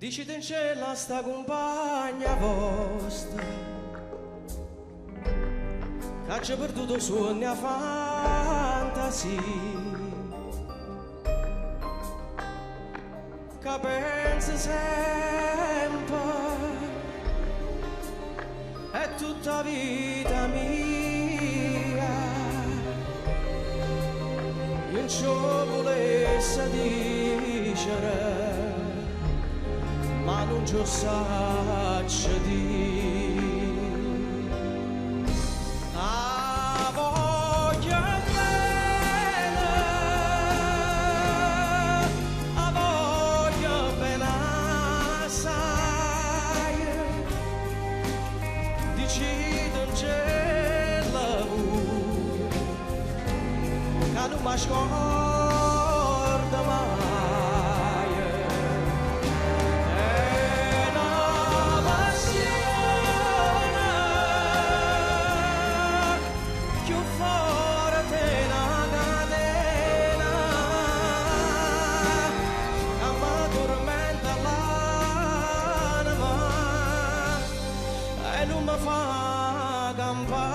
Dicitencella a 'sta cumpagna vosta C'aggio perduto 'o suonno e 'a fantasia Ca penzo sempe È tutta 'a vita mia Io nce 'o vulesse dicere Ma nun ce 'o saccio dì 'A voglio bene 'A voglio bene assaje Dicitencella vuje Ca nun m' 'a scordo maje È na passione Cchiù forte 'e na catena Ca me turmenta l'anema E nun me fa campà.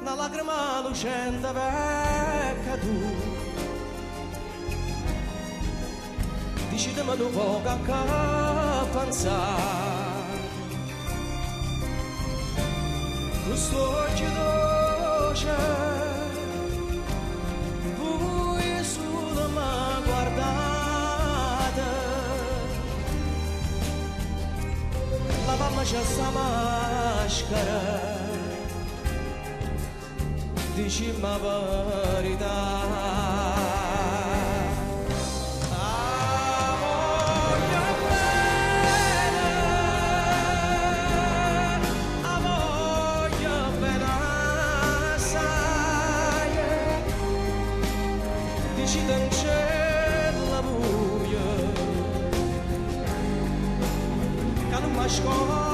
Na lacrima lucente v'è caduta Diciteme nu poco a che pensate Cu st'uocchie doce Vuje sulo me guardate Lavammece 'sta maschera Dicimm' 'a verità 'A voglio bene 'A voglio bene assaje Dicitencella vuje Ca nun m' 'a scordo.